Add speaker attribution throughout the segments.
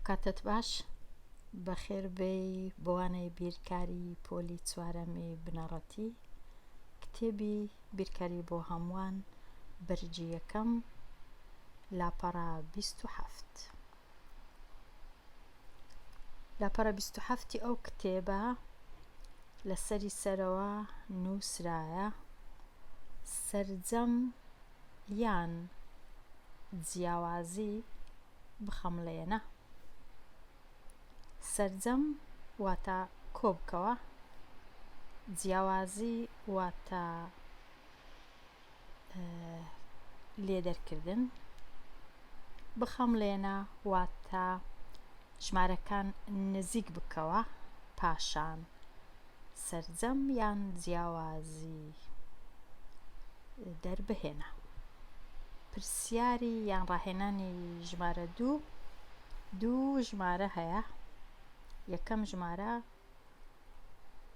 Speaker 1: ئەوکاتەت باش بەخێر بێی بۆ وانەی بیرکاری پۆلی چوارەمی بنەڕەتی کتێبی بیرکاری بۆ هەمووان بەرگی یەکەم لاپەڕە 27 لاپەڕە 27 ی ئەو کتێبە لەسەری سەرەوە نووسرایە سەرجەم یان جیاوازی بخەمڵێنە. سەرجەم واتە کۆبکەوە، جیاوازی واتە لێدەرکردن، بخەمڵێنە واتە ژمارەکان نزیک بکەوە، پاشان سەرجەم یان جیاوازی دەربهێنە. پرسیاری یان ڕاهێنانی ژمارە دوو دوو ژمارە هەیە یەکەم ژمارە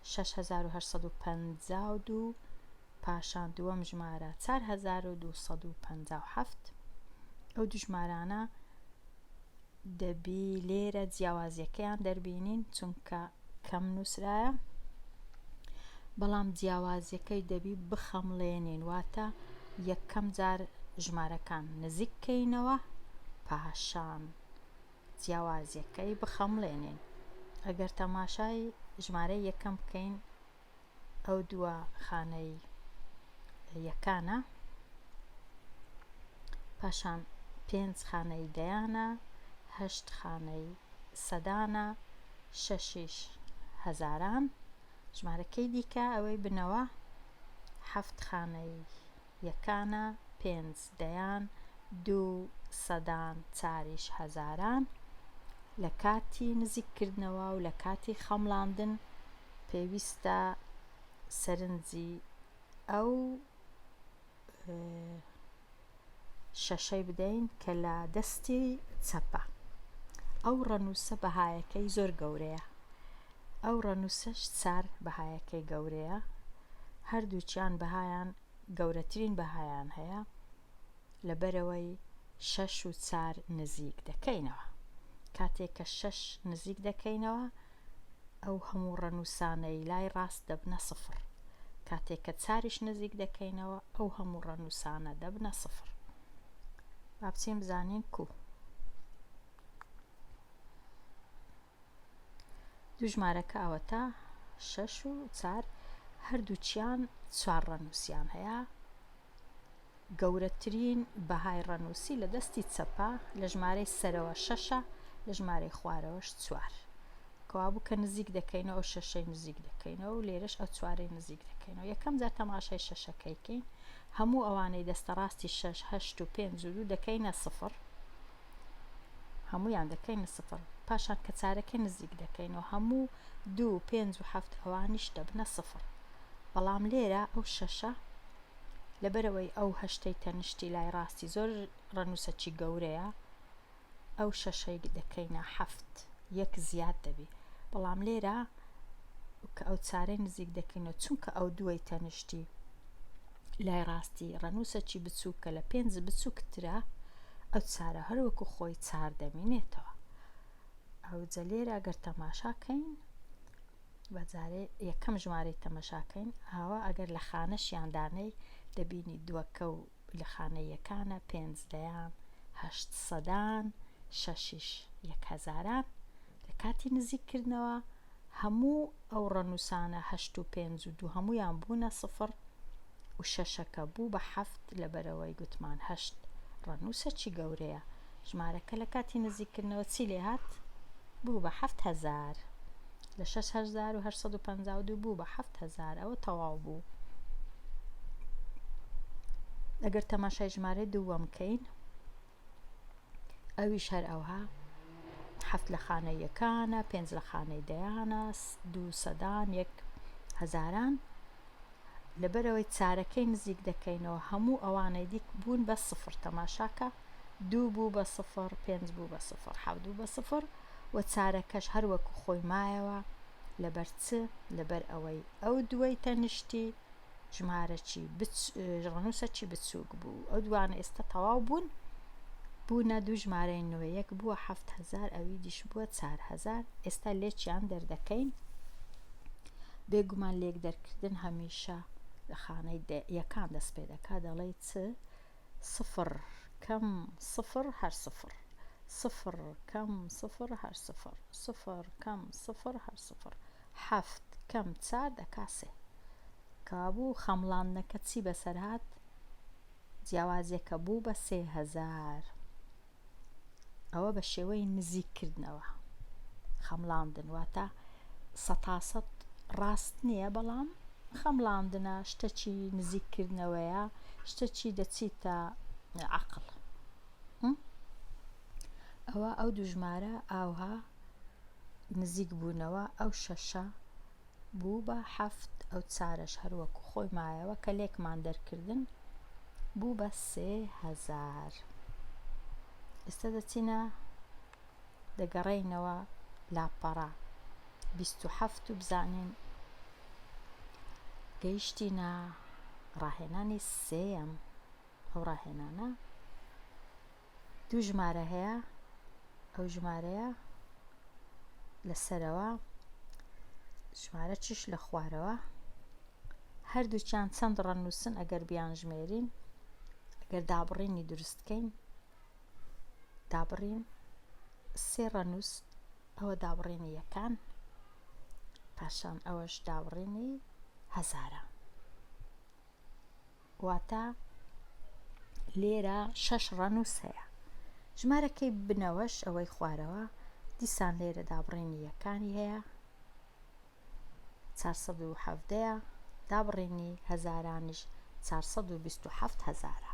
Speaker 1: 6852 پاشان دووەم ژمارە 4257 ئەو دوو ژمارانە دەبی لێرە جیاوازیەکەیان دەربینین چونکە کەم نووسرایە بەڵام جیاوازیەکەی دەبی بخەمڵێنین واتە یەکەم جار ژمارەکان نزیک کەینەوە پاشان جیاوازیەکەی بخەمڵێنین ئەگەر تەماشای ژمارەی یەکەم بکەین ئەو دووە خانەی یەکانە پاشان پێنج خانەی دەیانە هەشت خانەی سەدانە شەشیش هەزاران ژمارەکەی دیکە ئەوەی بنەوە حەفت خانەی یەکانە پێنج دەیان دوو سەدان چاریش هەزاران لە کاتی نزیککردنەوە و لە کاتی خەمڵاندن پێویستە سەرنجی ئەو شەشەی بدەین کە لە دەستی چەپە ئەو ڕەنووسە بەهایەکەی زۆر گەورەیە ئەو ڕەنووسەش چار بەهایەکەی گەورەیە هەردووکیان بەهایان گەورەترین بەهایان هەیە لەبەرئەوەی شەش و چار نزیک دەکەینەوە. کاتێک کە شەش نزیک دەکەینەوە ئەو هەموو ڕەنووسانەی لای ڕاست دەبنە سفر. کاتێک کە چاریش نزیک دەکەینەوە ئەو هەموو ڕەنووسانە دەبنە سفر. با بچین بزانین کوو. دوو ژمارەکە ئەوەتا شەش و چار هەردووکیان چوار ڕەنووسیان هەیە گەورەترین بەهای ڕەنووسی لە دەستی چەپە لە ژمارەی سەرەوە شەشە لە ژمارەی خوارەوەش چوار کەوابوو کە نزیک دەکەینەوە ئەو شەشەی نزیک دەکەینەوە و لێرەش ئەو چوارەی نزیک دەکەینەوە یەکەم جار تەماشای شەشەکەی کەین هەموو ئەوانەی دەستە ڕاستی شەش هەشت و پێنج و دوو دەکەینە سفر هەموویان دەکەینە سفر پاشان کە چارەکەی نزیک دەکەینەوە هەموو دوو پێنج و حەفت ئەوانیش دەبنە سفر بەڵام لێرە ئەو شەشە لەبەرئەوەی ئەو هەشتەی تەنیشتی لای ڕاستی زۆر ڕەنووسەکی گەورەیە ئەو شەشەی دەکەینە حەفت یەک زیاد دەبی بەڵام لێرە کە ئەو چارەی نزیک دەکەینەوە چونکە ئەو دووەی تەنیشتی لای ڕاستی ڕەنووسەکی بچووکە لە پێنج بچووکترە ئەو چارە هەروەکو خۆی چار دەمینێتەوە ئەوجە لێرە ئەگەر تەماشا کەین با جارێ یەکەم ژمارەی تەمەشا کەین ئاوا ئەگەر لە خانەشیان دانێی دەبینی دووەکە و لە خانەی یەکانە پێنج دەیان هەشت سەدان شەشیش یەک هەزاران لە کاتی نزیک کردنەوە هەموو ئەو ڕەنووسانە هەشت و پێنج و دوو هەموویان بوونە سفر و شەشەکە بوو بە حەفت لەبەرئەوەی گوتمان هەشت ڕەنووسە چی گەورەیە ژمارەکە لە کاتی نزیککردنەوە چی لێهات بوو بە 7000 لە 6852 بوو بە 7000 ئەوە تەواو بوو ئەگەر تەماشای ژمارەی دووەم کەین ئەویش هەر ئەوها حەفت لە خانەی یەکانە پێنج لە خانەی دەیانە دوو سەدان یەک هەزاران لەبەرەوەی چارەکەی نزیک دەکەینەوە هەموو ئەوانەی دیک بوون بە سفر تەماشاکە دوو بوو بە سفر پێنج بوو بە سفر حەوت بوو بە سفر و چارەکەش هەر وەکو خۆی مایەوە لەبەر چ لەبەر ئەوەی ئەو دووەی تەنیشتی ژمارەکی بچ ڕەنووسەکی بچووک بوو ئەو دوانە ئێستا تەواو بوون. بوونە دوو ژمارەی نوێ یەک بووە 7000 ئەوی دیش بووە 4000 ئێستا لێکیان دەردەکەین بێگومان لێک دەرکردن هەمیشە لە خانەی یەکان دەست پێ دەکا دەڵێی چ سفر کەم سفر هەر سفر سفر کەم سفر هەر سفر سفر کەم سفر هەر سفر حەفت کەم چار دەکا سێ کەوابوو خەمڵاندنەکە چی بەسەر هات جیاوازیەکە بوو بە 3000 ئەوە بە شێوەی نزیک کردنەوە خەمڵاندن واتە سەتاسەد ڕاست نییە بەڵام خەمڵاندنە شتەکی نزیک کردنەوەیە شتەکی دەچیتە عەقڵ ئەوە ئەو دوو ژمارە ئاوها نزیک بوونەوە ئەو شەشە بوو بە حەفت ئەو چارەش هەر وەکو خۆی مایەوە کە لێکمان دەرکردن بوو بە 3000 ئێستا دەچینە دەگەڕێینەوە لاپەڕە 27 و بزانین گەیشتینە ڕاهێنانی سێیەم ئەو ڕاهێنانە دوو ژمارە هەیە ئەو ژمارەیە لەسەرەوە ژمارە چیش لە خوارەوە هەردووکیان چەند ڕەنووسن ئەگەر بیان ژمێرین ئەگەر دابڕینی دروستکەین دابڕین سێ ڕەنووس ئەوە دابڕینی یەکان پاشان ئەوەش دابڕینی هەزاران واتە لێرە شەش ڕەنووس هەیە ژمارەکەی بنەوەش ئەوەی خوارەوە دیسان لێرە دابڕینی یەکانی هەیە 417 دابڕینی هەزارانیش 427 هەزارە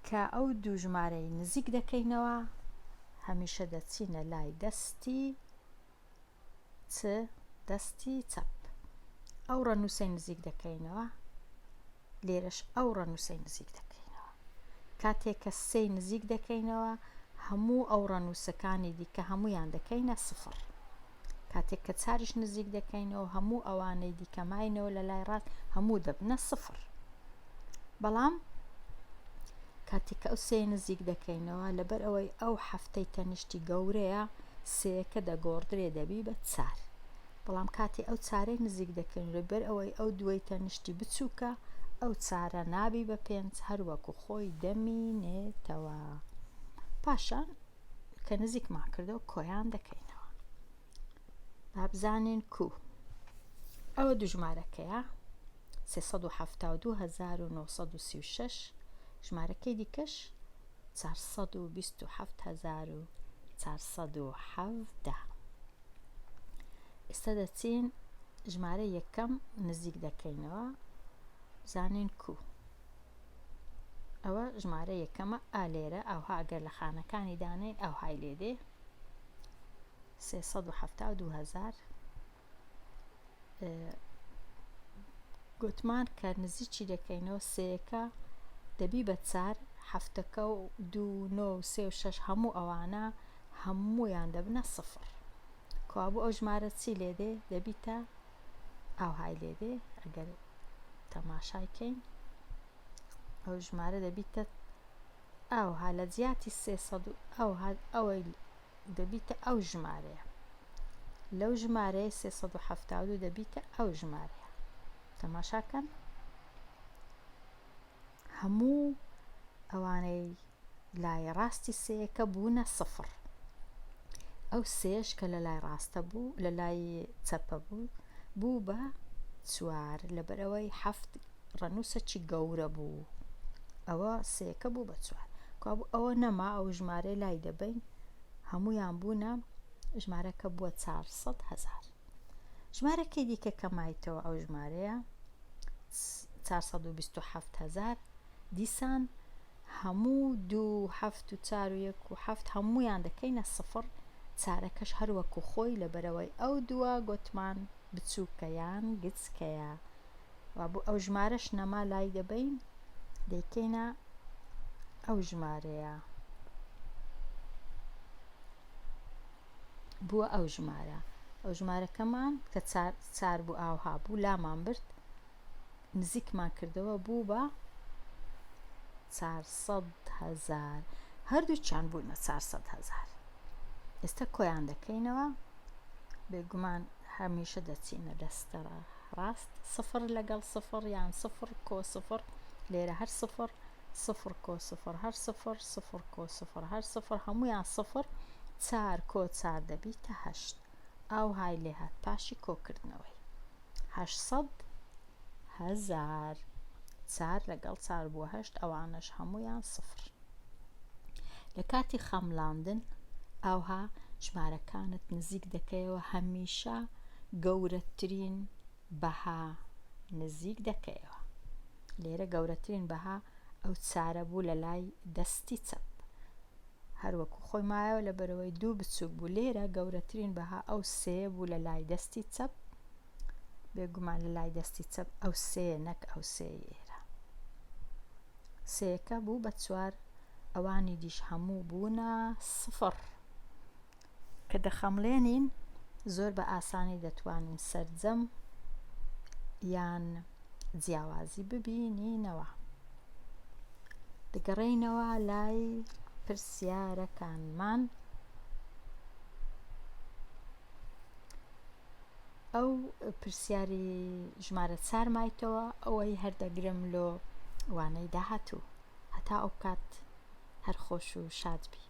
Speaker 1: کە ئەو دوو ژمارەی نزیک دەکەینەوە هەمیشە دەچینە لای دەستی چ دەستی چەپ ئەو ڕەنووسەی نزیک دەکەینەوە لێرەش ئەو ڕەنووسەی نزیک دەکەینەوە کاتێک کە سێی نزیک دەکەینەوە هەموو ئەو ڕەنووسەکانی دیکە هەمویان دەکەینە سفر کاتێک کە چاریش نزیک دەکەینەوە هەموو ئەوانەی دیکە ماینەوە لە لای ڕاست هەموو دەبنە سفر بەڵام کاتێک کە ئەو سێ نزیک دەکەینەوە لەبەر ئەوەی ئەو هەفتەی تەنیشتی گەورەیە سێیەکە دەگۆڕدرێ دەبی بە چار بەڵام کاتێ ئەو چارەی نزیک دەکەین لەبەر ئەوەی ئەو دووەی تەنیشتی بچووکە ئەو چارە نابی بە پێنج هەر وەکو خۆی دەمینێتەوە پاشان کە نزیکمان کردەوە کۆیان دەکەینەوە با بزانین کو ئەوە دوو ژمارەکەیە 372936 ژمارەکەی دیکەش 427417 ئێستا دەچین ژمارە یەکەم نزیک دەکەینەوە بزانین کو ئەوە ژمارە یەکەمە ئا لێرە ئەوها ئەگەر لە خانەکانی دانێین ئەوهای لێ دێ 372 هزار گوتمان کە نزیکی دەکەینەوە سێیەکە دەبی بە چار هەفتەکە و دوو نۆ و سێ و شەش هەموو ئەوانە هەموویان دەبنە سفر کەوابوو ئەو ژمارە چی لێ دێ دەبیتە ئاوهای لێ دێ ئەگەر تەماشای کەین ئەو ژمارە دەبیتە ئاوها لە جیاتی 300 ئەوها ئەوەی دەبیتە ئەو ژمارەیە لەو ژمارەیە 372 دەبیتە ئەو ژمارەیە تەماشاکەن هەموو ئەوانەی لای ڕاستی سێیەکە بوونە سفر ئەو سێش کە لە لای ڕاستە بوو لە لای چەپە بوو بوو بە چوار لەبەرئەوەی حەفت ڕەنووسەکی گەورە بوو ئەوە سێکە بوو بە چوار کابوو ئەوە نەما ئەو ژمارەی لای دەبین هەمویان بوونە ژمارەکە بووە 400 هزار ژمارەکەی دیکە کە مایتەوە ئەو ژمارەیە 427 هزار دیسان هەموو دوو هەفت و چار و یەک و هەفت هەموویان دەکەینە سفر چارەکەش هەر وەکو خۆی لەبەرئەوەی ئەو دووە گۆتمان بچووکە یان گچکەیە وابوو ئەو ژمارەش نەما لای دەبەین دەیکەینە ئەو ژمارەیە بووە ئەو ژمارە ئەو ژمارەکەمان کە چار بوو ئاوها بوو لامان برد نزیکمان کردەوە بوو بە. 400 هەزار هەردووکیان بوونە 400 هەزار ئێستا کۆیان دەکەینەوە بێگومان هەمیشە دەچینە دەستە ڕاست سفر لەگەڵ سفر یان سفر کۆ سفر لێرە هەر سفر سفر کۆ سفر هەر سفر سفر کۆ سفر هەر سفر هەموویان سفر چار کۆ چار دەبیتە هەشت ئاوهای لێهات پاشی کۆکردنەوەی 800 هەزار چار لەگەڵ چار بووە هەشت ئەوانەش هەموویان سفر لە کاتی خەملاندن ئاوها ژمارەکانت نزیک دەکەیەوە هەمیشە گەورەترین بەها نزیک دەکەیەوە لێرە گەورەترین بەها ئەو چارە بوو لە لای دەستی چەپ هەروەکو خۆی مایەوە لەبەرەوەی دوو بچووک بوو لێرە گەورەترین بەها ئەو سێ بوو لە لای دەستی چەپ بێگومان لە لای دەستی چەپ ئەو سێ نەک ئەو سێ ئێرە سێکە بوو بە چوار ئەوانی دیش هەموو بوونە سفر کە دەخەمڵێنین زۆر بە ئاسانی دەتوانین سەرجەم یان جیاوازی ببینینەوە. دەگەڕێینەوە لای پرسیارەکانمان. ئەو پرسیاری ژمارە چار مایتەوە ئەوەی هەردەگرم لۆ وانەی داهاتوو هەتا ئەو کات هەر خۆش و شاد بی.